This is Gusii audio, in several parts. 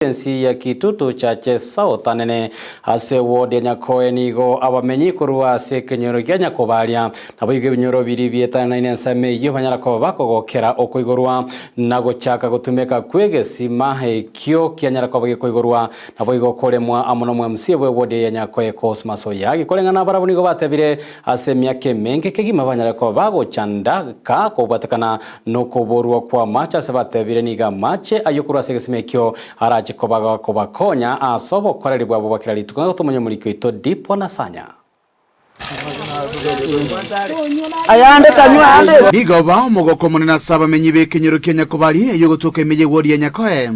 Ensi ya Kitutu Chache South anene ase eward ya Nyakoe nigo abamenyi korwa ase ekenyoro gia Nyakobaria naboigo ebinyoro biria bietanaine ensemo eyio banyara koba bakogokera okoigorwa na gochaka gotumeka kw'egesima ekio kianyara koba gekoigorwa naboigo koremwa amo nomo MCA bw'eward eye ya Nyakoe Cosmas Oyagi koreng'ana nabarabwo nigo batebire ase emiaka emenge kegima banyare koba bagochandaka kobwatekana Nokoborwa kw'amache ase batebire nigo amache ayio korwa ase egesima ekio arache koba kobakonya ase obokoreri bwabo bwa kera rituko. Ng'a tomonye omoriki oito Dipo na Sanya. Nigo oba omogoko omonene ase abamenyi b'ekenyoro kia Nyakobari eyio gotoka ime y'ewodi ya Nyakoe.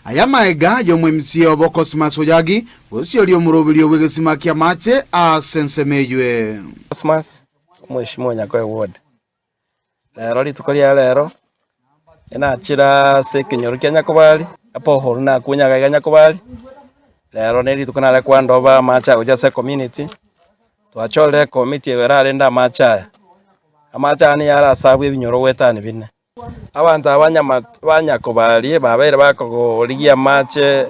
Aya amaega y'omoemisia obo Cosmas Oyagi, gose oria omoroberio bw'egesima ki'amache ase ensemo eyio. Cosmas, omweshimiwa Nyakoe Ward. Rero rituko ria rero, nachire ase ekenyoro kia Nyakobari, epohole nakunyaga iga Nyakobari, rero ne rituko nare kwandoba amache agocha ase ecommunity, twachorire ecommittee eye erarende amache aya. Amache aya nigo arasabwe ebinyoro goetania bine. Abanto aba banyama ba Nyakobari babeire bakogorigia amache.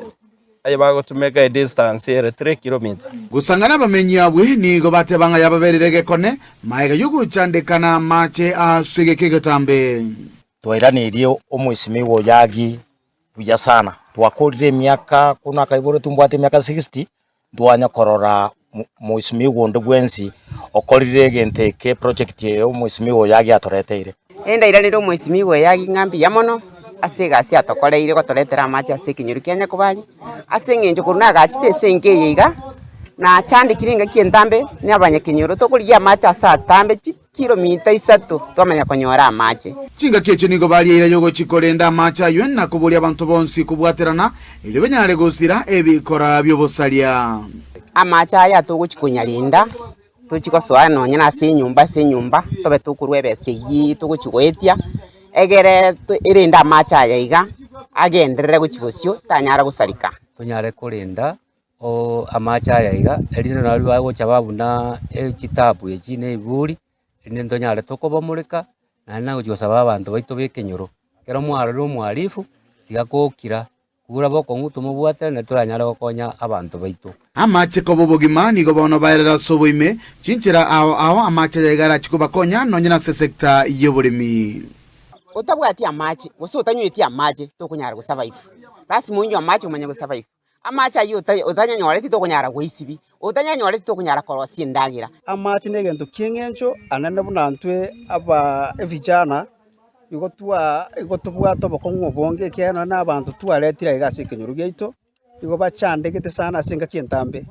Aye bagotumeka edistance ere 3 kilometer. Gosang'ana abamenyi abwe nigo bateba ng'a yababerire egekone, magega y'ogochandeka namache ase egeka egetambe. Twairaneirie omwesimigwa oyo Agi buya sana, twakorire emiaka korwa nakaiboretwe mbwate emiaka 60, ntwanya korora mwesimigwa onde bwensi okorire egento eke eproject eye omwesimigwa oyo Agi atoreteire. Nendairanere omwesimigwa oyo Agi ng'a mbuya mono. Ase egasi atokoreire gotoretera amache ase ekenyoro kia Nyakobari, ase eng'encho korwa nagachete ase enka eye iga, nachandekire engaki entambe na abanyakenyoro tokorigia amache ase atambe chikilomita isato twamanya konyora amache. Chingaki echio nigo baria eira y'ogochia korenda amache ayio na koboria abanto bonsi kobwaterana, erio banyare gosira ebikora bi'obosaria. Amache aya togochia konyarenda, tochia gosoa nonye na ase enyomba ase enyomba, tobe tokorwa ebesa eyio togochia goetia, egere erende amache aya iga, agenderere gochia bosio, tanyara gosareka. Tonyare korenda amache aya iga, erinde nario bagocha babuna chitabu echi na ebiburi, erinde ntonyare tokobamoreka, naende nagochia gosaba abanto baito ba ekenyoro, ekero mwarorire omohalifu, tiga gokira. Kura bokong'u tomobwate, na toranyare gokonya abanto baito. Amache koba obogima nigo bono baerera ase oboime, chinchera ao ao amache aya iga arachie kobakonya nonye nase esecta y'oboremi. Otabwati amache, gose otanyweti amache, tokonyara gosurvive. Lasima onywe amache omanye gosurvive. Amache ayio otanyanyoreti tokonyara goesibia, otanyanyoreti tokonyara korosia endagera. Amache negento ki'eng'encho anene buna intwe aba evijana. Igo twa igo tobwate obokong'u obonge ekiagera nonye na abanto twaretire aiga ase ekenyoro giaito, igo bachandegete sana ase engaki entambe,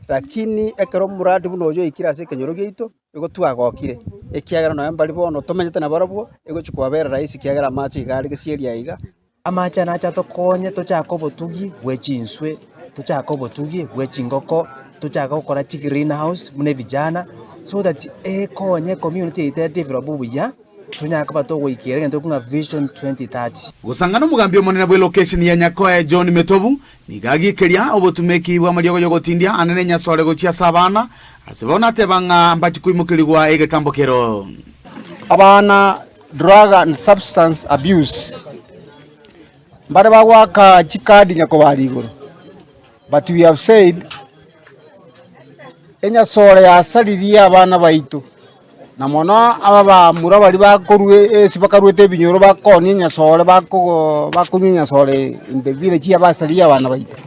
lakini ekero omoradi buna oyo oikire ase ekenyoro giaito, igo twagokire, ekiagera nonye mbari bono tomenyete nabarabwo, egochi kobabera rahisi ekiagera amache iga are gesieri aiga. Amache aya nache atokonye tochake obotugi bwe chinswe, tochake obotugi bwe chingoko, tochake gokora chigreenhouse buna evijana, so that ekonye ecommunity yaito edevelop buya, tonyare koba togoikera egento buna vision 2030. Gosang'ana omogambi omonene bw'elokesheni ya Nyakoe John Metobu nigo agiikeria obotumeki bw'amariogo y'ogotindia anene enyasore gochia ase abana, ase bono ateba ng'a mbachi koimokerigwa egetambo kero. Abana Drug and substance abuse, mbare bagoaka chikadi nyakobari igoro, but we have said enyasore yasaririe abana baito, na mono aba bamura baria bakorwa ase bakarwete ebinyoro bakoonia enyasore bakogo bakonywa enyasore in the village yabasaririe abana baito.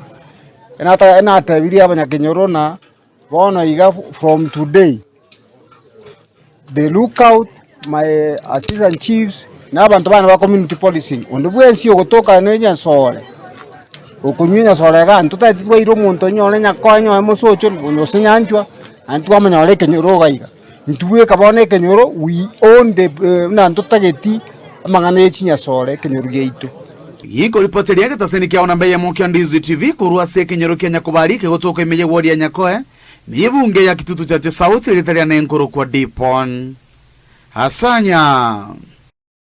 Natebirie abanyakenyoro ng'a bono iga from today. The look out my assistant chiefs na abanto bane ba community policing, onde bwensi ogotoka na enyasore, okonywa enyasore igaa ntotagete twaire omonto onyore nyakoe onyore mosocho gose nyanchwa, naende twamonyora ekenyoro iga iga. Intwe bweka bono ekenyoro we own the buna ntotageti amang'ana ya chinyasore ekenyoro giaito. Gikoripoteria egetaseni kiao namba eyemo kia Ndizi TV korwa ase ekenyoro kia Nyakobari kegotoka ime ye ward ya Nyakoe, Nibunge ya Kitutu Chache South, erieta riane nkorokwa Dipon Asanya.